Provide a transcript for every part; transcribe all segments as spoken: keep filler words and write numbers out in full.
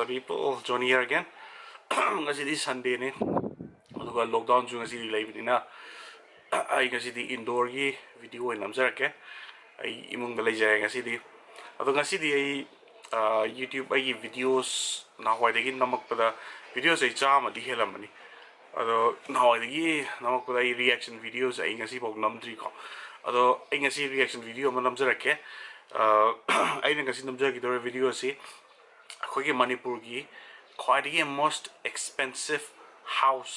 People, Johnny here again. ꯉꯁꯤꯗꯤ Sundayꯅꯤ, ꯑꯗꯨꯒ lockdownꯁꯨ ꯉꯁꯤꯗꯤ ꯂꯩꯕꯅꯤꯅ ꯑꯩ ꯉꯁꯤꯗꯤ indoorꯒꯤ video ꯑꯣꯏꯅ ꯅꯝꯖꯔꯛꯀꯦ꯫ ꯑꯩ ꯏꯃꯨꯡꯗ ꯂꯩꯖꯔꯦ ꯉꯁꯤꯗꯤ꯫ ꯑꯗꯣ ꯉꯁꯤꯗꯤ ꯑꯩ, ꯑ, YouTube ꯑꯩꯒꯤ videos ꯅꯍꯥꯟꯋꯥꯏꯗꯒꯤ ꯅꯝꯃꯛꯄꯗ videos ꯑꯩ ꯆꯥꯝꯃꯗꯤ ꯍꯦꯜꯂꯝꯃꯅꯤ꯫ ꯑꯗꯣ ꯅꯍꯥꯟꯋꯥꯏꯗꯒꯤ ꯅꯝꯃꯛꯄꯗ ꯑꯩ reaction videos ꯑꯩ ꯉꯁꯤꯐꯥꯎ ꯅꯝꯗ꯭ꯔꯤꯀꯣ꯫ ꯑꯗꯣ ꯑꯩ ꯉꯁꯤ reaction video ꯑꯃ ꯅꯝꯖꯔꯛꯀꯦ꯫ ꯑ, ꯑꯩꯅ ꯉꯁꯤ ꯅꯝꯖꯈꯤꯗꯧꯔꯤꯕ video ꯑꯁꯤ ꯑꯩꯈꯣꯏꯒꯤ ꯃꯅꯤꯄꯨꯔꯒꯤ ꯈ꯭ꯋꯥꯏꯗꯒꯤ most expensive house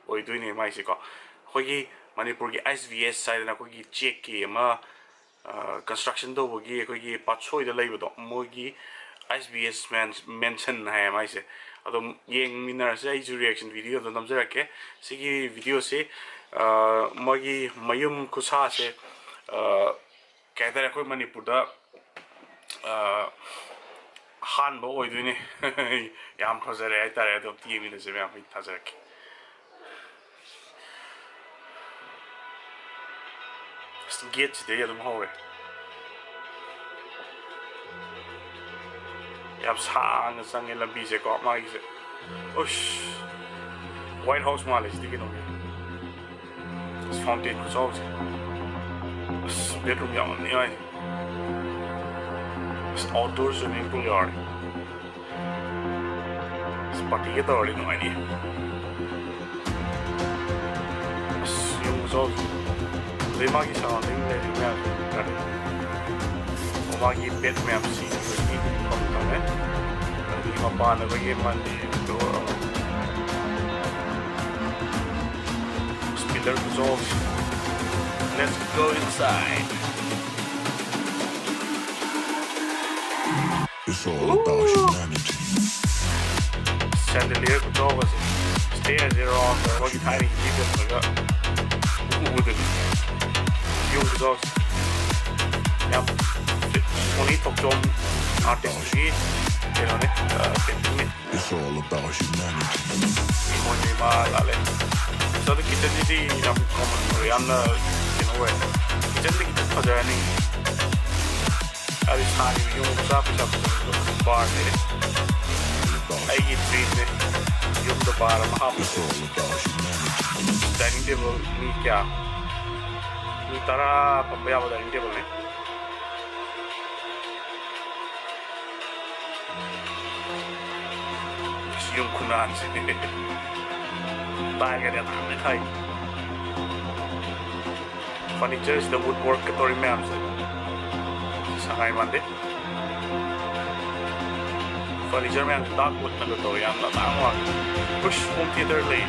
ꯑꯣꯏꯗꯣꯏꯅꯦ ꯃꯥꯏꯁꯦꯀꯣ꯫ ꯑꯩꯈꯣꯏꯒꯤ ꯃꯅꯤꯄꯨꯔꯒꯤ ISBS ꯍꯥꯏꯗꯅ ꯑꯩꯈꯣꯏꯒꯤ ꯆꯦꯛꯀꯤ ꯑꯃ, ꯑ, construction ꯇꯧꯕꯒꯤ ꯑꯩꯈꯣꯏꯒꯤ ꯄꯥꯠꯁꯣꯏꯗ ꯂꯩꯕꯗꯣ, ꯃꯣꯏꯒꯤ ISBS man-, mansion ꯍꯥꯏꯌꯦ ꯃꯥꯏꯁꯦ꯫ ꯑꯗꯨꯝ ꯌꯦꯡꯃꯤꯟꯅꯔꯁꯦ, ꯑꯩꯁꯨ reaction videoꯗꯣ ꯅꯝꯖꯔꯛꯀꯦ꯫ ꯁꯤꯒꯤ videoꯁꯤ, ꯑ, ꯃꯣꯏꯒꯤ ꯃꯌꯨꯝ ꯈꯨꯁꯥꯁꯦ, ꯑ, ꯀꯩ ꯍꯥꯏꯇꯥꯔꯦ, ꯑꯩꯈꯣꯏ ꯃꯅꯤꯄꯨꯔꯗ, ꯑ, ꯑꯍꯥꯟꯕ ꯑꯣꯏꯗꯣꯏꯅꯦ꯫ ꯌꯥꯝ ꯐꯖꯔꯦ ꯍꯥꯏꯇꯥꯔꯦ꯫ ꯑꯗꯣ ꯑꯝꯇ ꯌꯦꯡꯃꯤꯟꯅꯁꯦ ꯃꯌꯥꯝ, ꯑꯩ ꯊꯥꯖꯔꯛꯀꯦ꯫ ꯑꯁ, gateꯁꯤꯗꯩ ꯑꯗꯨꯝ ꯍꯧꯔꯦ꯫ ꯌꯥꯝ ꯁꯥꯡꯅ ꯆꯪꯉꯦ ꯂꯝꯕꯤꯁꯦꯀꯣ ꯃꯥꯒꯤꯁꯦ꯫ ꯎꯁ, White House ꯃꯥꯜꯂꯦ ꯁꯤꯗꯤ ꯀꯩꯅꯣꯒꯤ꯫ ꯑꯁ, fountain ꯈꯨꯆꯥꯎꯁꯦ꯫ ꯑꯁ, bedroom ꯌꯥꯝꯃꯝꯅꯤ ꯃꯥꯏꯁꯦ꯫ ꯑꯁ, outdoor swimming pool ꯌꯥꯎꯔꯦ꯫ ꯑꯁ, partyꯒ ꯇꯧꯔꯗꯤ ꯅꯨꯡꯉꯥꯏꯅꯤ꯫ ꯑꯁ, ꯌꯨꯝ ꯈꯨꯆꯥꯎꯁꯦ꯫ ꯑꯗꯩ ꯃꯥꯒꯤ surrounding ꯂꯩꯔꯤ ꯃꯌꯥꯝꯁꯦ ꯀꯔꯤ? ꯑꯣ, ꯃꯥꯒꯤ bed ꯃꯌꯥꯝꯁꯤ ꯐꯝ ꯊꯝꯃꯦ꯫ ꯑꯗꯒꯤ ꯃꯄꯥꯟꯗ ꯑꯩꯈꯣꯏꯒꯤ ꯃꯟꯗꯤꯔꯗꯣ, ꯑꯁ, pillar ꯈꯨꯆꯥꯎꯁꯦ꯫ Let's go inside. It's all about humanity. Chandelier ꯈꯨꯆꯥꯎꯒꯁꯦ꯫ Stairsꯁꯦ round ꯇꯧꯔꯒ ꯊꯥꯏꯅꯒꯤ Egyptꯇꯒ ꯎꯕꯗꯨꯅꯤ꯫ View ꯈꯨꯆꯥꯎꯁꯦ꯫ ꯌꯥꯝ ꯁꯣꯅꯤ ꯊꯣꯛꯆꯣꯝ artistꯀꯤ ꯀꯩꯅꯣꯅꯦ, ꯑ, paintingꯅꯦ꯫ It's all about humanity. ꯃꯣꯏ ꯃꯤ ꯃꯥ ꯂꯥꯛꯂꯦ꯫ ꯑꯁ, ꯑꯗꯨ kitchenꯁꯤꯗꯤ ꯌꯥꯝ common ꯑꯣꯏ, ꯌꯥꯝꯅ ꯀꯩꯅꯣ ꯑꯣꯏ꯫ Kitchenꯗꯤ ꯈꯤꯇꯪ ꯐꯖꯔꯅꯤ꯫ ꯑꯗꯨ ꯁꯥꯔꯤꯕ ꯌꯨꯝ ꯃꯆꯥ ꯄꯩꯁꯥ ꯄꯨꯊꯣꯛꯄ barꯅꯦ꯫ ꯑꯩꯒꯤ ꯗ꯭ꯔꯤꯝꯅꯦ ꯌꯨꯝꯗ ꯕꯥꯔ ꯑꯃ ꯍꯥꯞꯄꯁꯦ꯫ Dining table ꯃꯤ ꯀꯌꯥ? ꯃꯤ ꯇꯔꯥ ꯐꯝꯕ ꯌꯥꯕ dining tableꯅꯦ꯫ ꯌꯨꯝ ꯈꯨꯅꯥꯟꯁꯤꯗꯤ ꯇꯥꯏꯒꯗꯤ ꯑꯇꯥꯡꯕ ꯊꯥꯏ꯫ Furnitureꯁꯤꯗ woodworkꯀ ꯇꯧꯔꯤ ꯃꯌꯥꯝꯁꯦ ꯁꯉꯥꯏ ꯃꯥꯟꯗꯦ꯫ Furniture ꯃꯌꯥꯝꯁꯦ dark woodꯅꯒ ꯇꯧꯔꯤ, ꯌꯥꯝꯅ ꯑꯇꯥꯡꯕ ꯉꯥꯛꯇ꯫ Ush, home theater ꯂꯩ꯫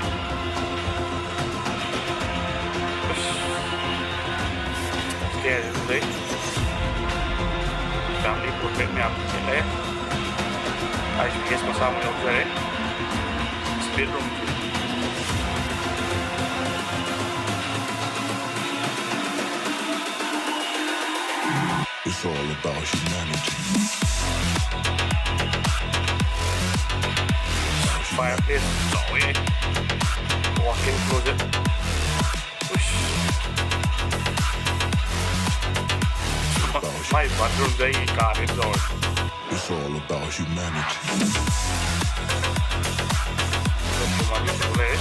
Ush, stairs ꯂꯩ꯫ Family portrait ꯃꯌꯥꯝ ꯊꯦꯠꯂꯦ꯫ I P S ꯃꯆꯥ ꯑꯃ ꯌꯥꯎꯖꯔꯦ꯫ Bedroom꯫ It's all about humanity. Fireplace ꯆꯥꯎꯋꯦ꯫ Walk-in closet꯫ Ush. ꯃꯥꯏ bathroomꯗ ꯑꯩꯒꯤ ꯀꯥꯗꯤ ꯆꯥꯎꯔꯦ꯫ It's all about humanity. Bathroom ꯑꯅꯤ ꯁꯨ ꯂꯩꯔꯦ꯫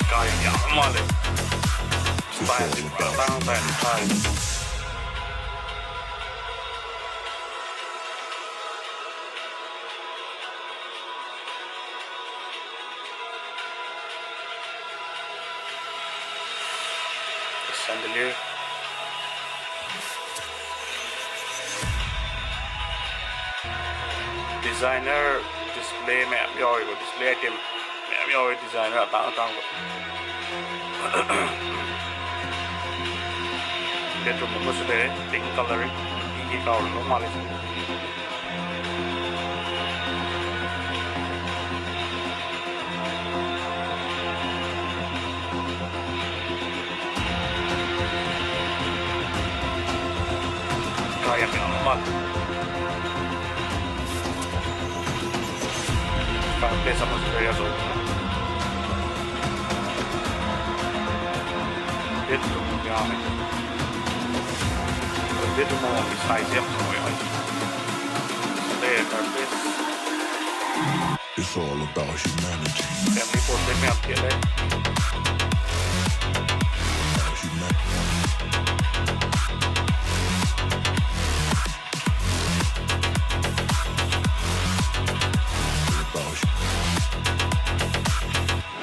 ꯀꯥ ꯌꯥꯝ ꯌꯥꯝꯕ ꯃꯥꯜꯂꯦ꯫ Styleꯁꯦ ꯄꯨꯔꯥ ꯇꯥꯡ ꯇꯥꯏ ꯊꯥꯔꯤꯁꯦ꯫ Chandelier꯫ Designer display ꯃꯌꯥꯝ ꯌꯥꯎꯔꯤꯀꯣ, display item ꯃꯌꯥꯝ ꯌꯥꯎꯔꯤ, designer ꯑꯇꯥꯡ ꯑꯇꯥꯡꯕ꯫ Bedroom ꯑꯃꯁꯨ ꯂꯩꯔꯦ, pink colour, ꯅꯨꯄꯤꯒꯤ ꯀꯥ ꯑꯣꯏꯔꯝꯗꯧ ꯃꯥꯜꯂꯦ꯫ ꯀꯥ ꯌꯥꯝ ꯌꯥꯝꯕ ꯃꯥꯜꯂꯦ꯫ Fireplace ꯑꯃꯁꯨ ꯂꯩꯔꯦ ꯑꯆꯧꯕ꯫ ꯌꯥꯝꯃꯦ꯫ ꯀꯥꯔꯄꯦꯠ ꯑꯃꯃꯝꯒꯤ ꯁꯥꯏꯖꯁꯦ ꯌꯥꯝ ꯆꯥꯎꯋꯦ ꯃꯥꯏꯁꯦ꯫ ꯁꯤ ꯂꯩꯔꯦ carpet. It's all about humanity. Family portrait ꯃꯌꯥꯝ ꯊꯦꯠꯂꯦ꯫ Humanity.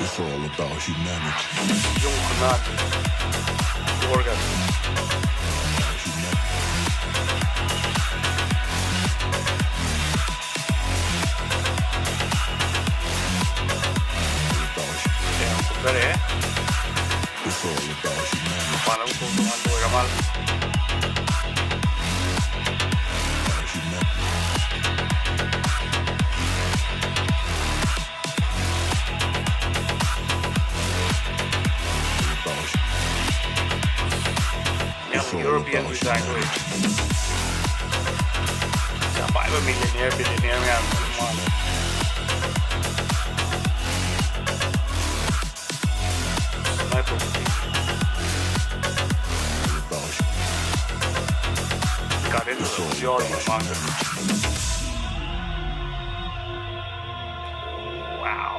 It's all about humanity. ꯌꯨꯝ ꯈꯨꯟꯅꯥꯁꯦ꯫ ꯐ꯭ꯂꯣꯔꯒ꯫ ꯌꯥꯝ ꯀꯨꯞꯊꯔꯛꯑꯦ꯫ It's all about humanity. ꯃꯄꯥꯟ ꯂꯝ ꯇꯣꯉꯥꯟ ꯇꯣꯉꯥꯟꯕ ꯑꯣꯏꯔ ꯃꯥꯜꯂꯦ꯫ ꯌꯥꯝ European design ꯑꯣꯏ꯫ ꯄꯩꯁꯥ ꯄꯥꯏꯕ millionaire, billionaire ꯃꯌꯥꯝ ꯃꯥꯜꯂꯦ꯫ ꯃꯥꯏ property꯫ Garden ꯌꯥꯎꯔꯤ ꯃꯃꯥꯡꯗ꯫ Wow꯫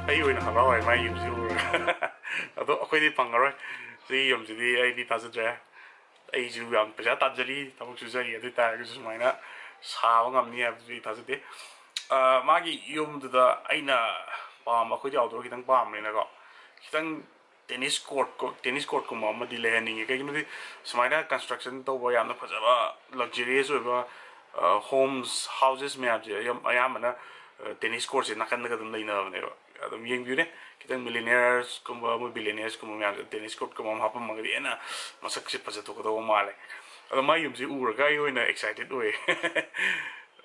ꯑꯩ ꯑꯣꯏꯅ ꯍꯔꯥꯎꯋꯦ ꯃꯥꯏ ꯌꯨꯝꯁꯤ ꯎꯔꯒ꯫ ꯑꯗꯣ ꯑꯩꯈꯣꯏꯗꯤ ꯐꯪꯉꯔꯣꯏ꯫ ꯁꯤ ꯌꯨꯝꯁꯤꯗꯤ ꯑꯩꯗꯤ ꯊꯥꯖꯗ꯭ꯔꯦ꯫ ꯑꯩꯁꯨ ꯌꯥꯝ ꯄꯩꯁꯥ ꯇꯥꯟꯖꯔꯤ, ꯊꯕꯛ ꯁꯨꯖꯔꯤ, ꯑꯗꯨ ꯑꯣꯏ ꯇꯥꯔꯒꯁꯨ ꯁꯨꯃꯥꯏꯅ ꯁꯥꯕ ꯉꯝꯅꯤ ꯍꯥꯏꯕꯗꯨꯗꯤ ꯑꯩ ꯊꯥꯖꯗꯦ꯫ ꯑ, ꯃꯥꯒꯤ ꯌꯨꯝꯗꯨꯗ ꯑꯩꯅ ꯄꯥꯝꯕ, ꯑꯩꯈꯣꯏꯗꯤ outdoor ꯈꯤꯇꯪ ꯄꯥꯝꯕꯅꯤꯅꯀꯣ, ꯈꯤꯇꯪ tennis court ꯀꯣ, tennis courtꯀꯨꯝꯕ ꯑꯃꯗꯤ ꯂꯩꯍꯟꯅꯤꯡꯉꯤ꯫ ꯀꯩꯒꯤꯅꯣꯗꯤ ꯁꯨꯃꯥꯏꯅ construction ꯇꯧꯕ ꯌꯥꯝꯅ ꯐꯖꯕ luxurious ꯑꯣꯏꯕ, ꯑ, homes, houses ꯃꯌꯥꯝꯁꯦ ꯑꯌꯥꯝ-, ꯑꯌꯥꯝꯕꯅ, ꯑ, tennis courtꯁꯦ ꯅꯥꯀꯟꯗꯒ ꯑꯗꯨꯝ ꯂꯩꯅꯕꯅꯦꯕ꯫ ꯑꯗꯨꯝ ꯌꯦꯡꯕꯤꯌꯨꯅꯦ, ꯈꯤꯇꯪ millionairesꯀꯨꯝꯕ, ꯃꯣꯏ billionairesꯀꯨꯝꯕ ꯃꯌꯥꯝꯁꯦ tennis courtꯀꯨꯝꯕ ꯑꯃ ꯍꯥꯞꯄꯝꯃꯒꯗꯤ ꯍꯦꯟꯅ ꯃꯁꯛꯁꯦ ꯐꯖꯊꯣꯛꯀꯗꯧꯕ ꯃꯥꯜꯂꯦ꯫ ꯑꯗꯣ ꯃꯥꯏ ꯌꯨꯝꯁꯦ ꯎꯔꯒ ꯑꯩ ꯑꯣꯏꯅ excited ꯑꯣꯏꯌꯦ꯫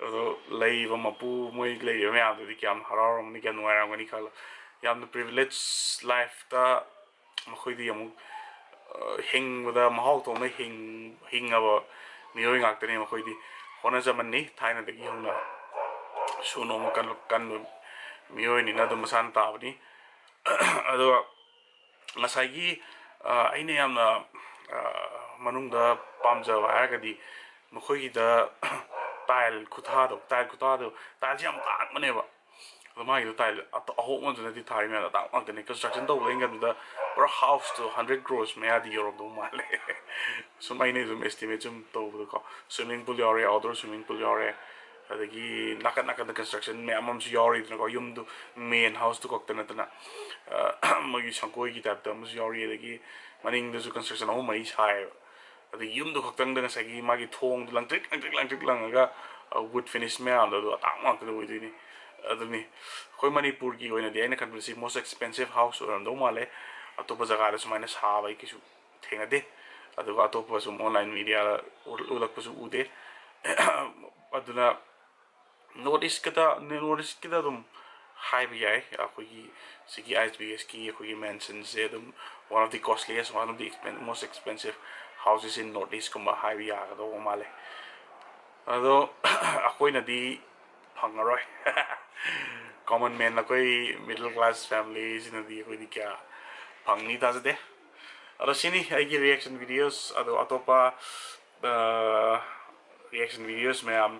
ꯑꯗꯣ ꯂꯩꯔꯤꯕ ꯃꯄꯨ, ꯃꯣꯏ ꯂꯩꯔꯤꯕ ꯃꯌꯥꯝꯗꯨꯗꯤ ꯀꯌꯥꯝ ꯍꯔꯥꯎꯔꯝꯒꯅꯤ, ꯀꯌꯥꯝ ꯅꯨꯡꯉꯥꯏꯔꯝꯒꯅꯤ ꯈꯜꯂꯣ꯫ ꯌꯥꯝꯅ privilege lifeꯇ ꯃꯈꯣꯏꯗꯤ ꯑꯃꯨꯛ, ꯑ, ꯍꯤꯡꯕꯗ ꯃꯍꯥꯎ ꯊꯣꯛꯅ ꯍꯤꯡ-, ꯍꯤꯡꯉꯕ ꯃꯤꯑꯣꯏ ꯉꯥꯛꯇꯅꯤ ꯃꯈꯣꯏꯗꯤ꯫ ꯍꯣꯠꯅꯖꯃꯟꯅꯤ ꯊꯥꯏꯅꯗꯒꯤ ꯍꯧꯅ꯫ ꯁꯨ ꯅꯣꯝꯕ ꯀꯟꯕ ꯀꯟꯕ ꯃꯤꯑꯣꯏꯅꯤꯅ ꯑꯗꯨꯝ ꯃꯁꯥꯅ ꯇꯥꯕꯅꯤ꯫ ꯑꯗꯨꯒ ꯉꯁꯥꯏꯒꯤ ꯑꯩꯅ ꯌꯥꯝꯅ ꯃꯅꯨꯡꯗ ꯄꯥꯝꯖꯕ ꯍꯥꯏꯔꯒꯗꯤ ꯃꯈꯣꯏꯒꯤꯗ ꯇꯥꯏꯜ ꯈꯨꯊꯥꯗꯣ, ꯇꯥꯏꯜ ꯈꯨꯊꯥꯗꯣ, ꯇꯥꯏꯜꯁꯦ ꯌꯥꯝ ꯇꯥꯡꯕꯅꯦꯕ꯫ ꯑꯗꯣ ꯃꯥꯒꯤꯗꯣ ꯇꯥꯏꯜ ꯑꯍꯣꯡꯕꯗꯨ ꯅꯠꯇꯦ ꯊꯥꯔꯤ ꯃꯌꯥꯝꯗꯣ, ꯑꯇꯥꯡꯕ ꯉꯥꯛꯇꯅꯦ꯫ ꯀꯟꯁꯇ꯭ꯔꯛꯁꯟ ꯇꯧꯕꯗ ꯏꯟꯀꯝꯗꯨꯗ ꯄꯨꯔꯥ ꯍꯥꯎꯁꯇꯣ ꯍꯟꯗ꯭ꯔꯦꯠ ꯀ꯭ꯔꯣꯔꯁ ꯃꯌꯥꯗꯤ ꯌꯧꯔꯝꯗꯧ ꯃꯥꯜꯂꯦ꯫ ꯁꯨꯝ ꯑꯩꯅ ꯁꯨꯝ ꯑꯦꯁꯇꯤꯃꯦꯠ ꯁꯨꯝ ꯇꯧꯕꯗꯀꯣ, ꯁ꯭ꯋꯤꯃꯤꯡ ꯄꯨꯜ ꯌꯥꯎꯔꯦ, ꯑꯥꯎꯠꯗꯣꯔ ꯁ꯭ꯋꯤꯃꯤꯡ ꯄꯨꯜ ꯌꯥꯎꯔꯦ, ꯑꯗꯒꯤ ꯅꯥꯀꯟ ꯅꯥꯀꯟꯗ ꯀꯟꯁꯇ꯭ꯔꯛꯁꯟ ꯃꯌꯥꯝ ꯑꯃꯁꯨ ꯌꯥꯎꯔꯤꯗꯅꯀꯣ, ꯌꯨꯝꯗꯨ ꯃꯦꯟ ꯍꯥꯎꯁꯇꯨ ꯈꯛꯇ ꯅꯠꯇꯅ ꯃꯣꯏꯒꯤ ꯁꯪꯒꯣꯏꯒꯤ ꯇꯥꯏꯞꯇ ꯑꯃꯁꯨ ꯌꯥꯎꯔꯤ, ꯑꯗꯒꯤ ꯃꯅꯤꯡꯗꯁꯨ ꯀꯟꯁꯇ꯭ꯔꯛꯁꯟ ꯑꯍꯨꯝ ꯃꯔꯤ ꯁꯥꯏꯌꯦꯕ꯫ ꯑꯗꯒꯤ ꯌꯨꯝꯗꯨ ꯈꯛꯇꯪꯗ ꯉꯁꯥꯏꯒꯤ ꯃꯥꯒꯤ ꯊꯣꯡꯗꯨ ꯂꯪꯇ꯭ꯔꯤꯛ ꯂꯪꯇ꯭ꯔꯤꯛ ꯂꯪꯇ꯭ꯔꯤꯛ ꯂꯪꯉꯒ ꯋꯨꯠ ꯐꯤꯅꯤꯁ ꯃꯌꯥꯝꯗꯣ ꯑꯗꯨ ꯑꯇꯥꯡꯕ ꯉꯥꯛꯇꯅ ꯑꯣꯏꯗꯣꯏꯅꯤ꯫ ꯑꯗꯨꯅꯤ ꯑꯩꯈꯣꯏ ꯃꯅꯤꯄꯨꯔꯒꯤ ꯑꯣꯏꯅꯗꯤ ꯑꯩꯅ ꯈꯟꯕꯗ ꯁꯤ most expensive house ꯑꯣꯏꯔꯝꯗꯧ ꯃꯥꯜꯂꯦ꯫ ꯑꯇꯣꯞꯄ ꯖꯒꯥꯗ ꯁꯨꯃꯥꯏꯅ ꯁꯥꯕ ꯑꯩ ꯀꯩꯁꯨ ꯊꯦꯡꯅꯗꯦ꯫ ꯑꯗꯨꯒ ꯑꯇꯣꯞꯄ ꯁꯨꯝ ꯑꯣꯟꯂꯥꯏꯟ ꯃꯤꯗꯤꯌꯥꯗ ꯎꯠꯂꯛꯄꯁꯨ ꯎꯗꯦ꯫ ꯑꯗꯨꯅ ꯅꯣꯔꯠ ꯏꯁꯀꯤꯗ ꯅꯣꯔꯠ ꯏꯁꯀꯤꯗ ꯑꯗꯨꯝ ꯍꯥꯏꯕ ꯌꯥꯏ꯫ ꯑꯩꯈꯣꯏꯒꯤ ꯁꯤꯒꯤ ꯑꯥꯏ ꯑꯦꯁ ꯕꯤ ꯑꯦꯁꯀꯤ ꯑꯩꯈꯣꯏꯒꯤ ꯃꯦꯟꯁꯟꯁꯦ ꯑꯗꯨꯝ one of the costliest, one of the most expensive houses in North East ꯀꯨꯝꯕ ꯍꯥꯏꯕ ꯌꯥꯒꯗꯧꯕ ꯃꯥꯜꯂꯦ꯫ ꯑꯗꯣ ꯑꯩꯈꯣꯏꯅꯗꯤ ꯐꯪꯉꯔꯣꯏ꯫ ꯀꯣꯃꯟ ꯃꯦꯟ, ꯑꯩꯈꯣꯏ ꯃꯤꯗꯜ ꯀ꯭ꯂꯥꯁ ꯐꯦꯃꯤꯂꯤꯁꯤꯅꯗꯤ ꯑꯩꯈꯣꯏꯗꯤ ꯀꯌꯥ ꯐꯪꯅꯤ ꯊꯥꯖꯗꯦ꯫ ꯑꯗꯣ ꯁꯤꯅꯤ ꯑꯩꯒꯤ ꯔꯤꯌꯦꯛꯁꯟ ꯚꯤꯗꯤꯑꯣꯁ꯫ ꯑꯗꯣ ꯑꯇꯣꯞꯄ ꯔꯤꯌꯦꯛꯁꯟ ꯚꯤꯗꯤꯑꯣꯁ ꯃꯌꯥꯝ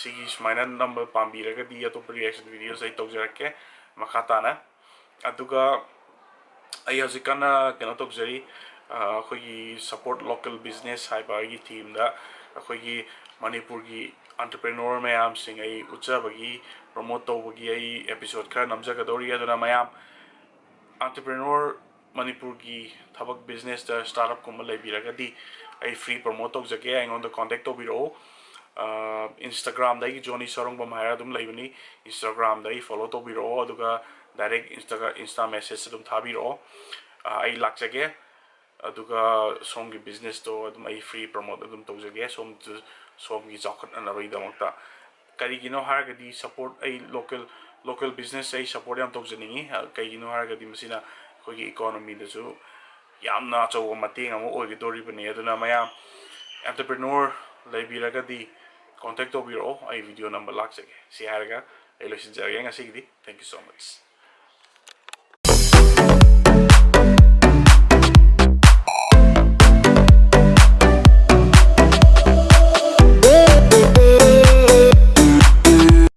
ꯁꯤꯒꯤ ꯁꯨꯃꯥꯏꯅ ꯅꯝꯕ ꯄꯥꯝꯕꯤꯔꯒꯗꯤ ꯑꯇꯣꯞꯄ ꯔꯤꯌꯦꯛꯁꯟ ꯚꯤꯗꯤꯑꯣꯁ ꯑꯩ ꯇꯧꯖꯔꯛꯀꯦ ꯃꯈꯥ ꯇꯥꯅ꯫ ꯑꯗꯨꯒ ꯑꯩ ꯍꯧꯖꯤꯛ ꯀꯟꯅ ꯀꯩꯅꯣ ꯇꯧꯖꯔꯤ, ꯑꯩꯈꯣꯏꯒꯤ Support Local Business ꯍꯥꯏꯕ ꯑꯩꯒꯤ ꯊꯤꯝꯗ ꯑꯩꯈꯣꯏꯒꯤ ꯃꯅꯤꯄꯨꯔꯒꯤ ꯑꯦꯟꯇꯔꯄ꯭ꯔꯦꯅꯣꯔ ꯃꯌꯥꯝꯁꯤꯡ ꯑꯩ ꯎꯠꯆꯕꯒꯤ, ꯄ꯭ꯔꯣꯃꯣꯠ ꯇꯧꯕꯒꯤ ꯑꯩ ꯑꯦꯄꯤꯁꯣꯠ ꯈꯔ ꯅꯝꯖꯒꯗꯧꯔꯤ꯫ ꯑꯗꯨꯅ ꯃꯌꯥꯝ ꯑꯦꯟꯇꯔꯄ꯭ꯔꯦꯅꯣꯔ ꯃꯅꯤꯄꯨꯔꯒꯤ ꯊꯕꯛ ꯕꯤꯖꯤꯅꯦꯁꯇ ꯁ꯭ꯇꯥꯔꯠ ꯑꯞꯀꯨꯝꯕ ꯂꯩꯕꯤꯔꯒꯗꯤ ꯑꯩ ꯐ꯭ꯔꯤ ꯄ꯭ꯔꯣꯃꯣꯠ ꯇꯧꯖꯒꯦ, ꯑꯩꯉꯣꯟꯗ ꯀꯣꯟꯇꯦꯛ ꯇꯧꯕꯤꯔꯛꯎ꯫ ꯏꯟꯁꯇꯥꯒ꯭ꯔꯥꯝꯗ ꯑꯩꯒꯤ ꯖꯣꯅꯤ ꯁꯣꯔꯣꯡꯕꯝ ꯍꯥꯏꯔ ꯑꯗꯨꯝ ꯂꯩꯕꯅꯤ꯫ ꯏꯟꯁꯇꯥꯒ꯭ꯔꯥꯝꯗ ꯑꯩ ꯐꯣꯂꯣ ꯇꯧꯕꯤꯔꯛꯑꯣ, ꯑꯗꯨꯒ ꯗꯥꯏꯔꯦꯛ ꯏꯟꯁꯇꯥꯒ꯭ꯔꯥꯝ ꯏꯟꯁꯇꯥ ꯃꯦꯁꯦꯖ ꯑꯗꯨꯝ ꯊꯥꯕꯤꯔꯛꯑꯣ꯫ ꯑꯩ ꯂꯥꯛꯆꯒꯦ꯫ ꯑꯗꯨꯒ ꯁꯣꯝꯒꯤ ꯕꯤꯖꯤꯅꯦꯁꯇꯣ ꯑꯗꯨꯝ ꯑꯩ ꯐ꯭ꯔꯤ ꯄ꯭ꯔꯣꯃꯣꯠ ꯑꯗꯨꯝ ꯇꯧꯖꯒꯦ ꯁꯣꯝ ꯁꯣꯝꯒꯤ ꯆꯥꯎꯈꯠꯅꯅꯕꯒꯤꯗꯃꯛꯇ꯫ ꯀꯔꯤꯒꯤꯅꯣ ꯍꯥꯏꯔꯒꯗꯤ ꯁꯞꯄꯣꯔꯠ, ꯑꯩ ꯂꯣꯀꯦꯜ ꯂꯣꯀꯦꯜ ꯕꯤꯖꯤꯅꯦꯁꯁꯦ ꯑꯩ ꯁꯞꯄꯣꯔꯠ ꯌꯥꯝ ꯇꯧꯖꯅꯤꯡꯉꯤ꯫ ꯀꯩꯒꯤꯅꯣ ꯍꯥꯏꯔꯒꯗꯤ ꯃꯁꯤꯅ ꯑꯩꯈꯣꯏꯒꯤ ꯏꯀꯣꯅꯣꯃꯤꯗꯁꯨ ꯌꯥꯝꯅ ꯑꯆꯧꯕ ꯃꯇꯦꯡ ꯑꯃ ꯑꯣꯏꯒꯗꯧꯔꯤꯕꯅꯤ꯫ ꯑꯗꯨꯅ ꯃꯌꯥꯝ ꯑꯦꯟꯇꯔꯄ꯭ꯔꯦꯅꯣꯔ ꯂꯩꯕꯤꯔꯒꯗꯤ contact ꯇꯧꯕꯤꯔꯛꯑꯣ, ꯑꯩ video ꯅꯝꯕ ꯂꯥꯛꯆꯒꯦ꯫ ꯁꯤ ꯍꯥꯏꯔꯒ ꯑꯩ ꯂꯣꯏꯁꯤꯟꯖꯔꯒꯦ ꯉꯁꯤꯒꯤꯗꯤ꯫ Thank you so much꯫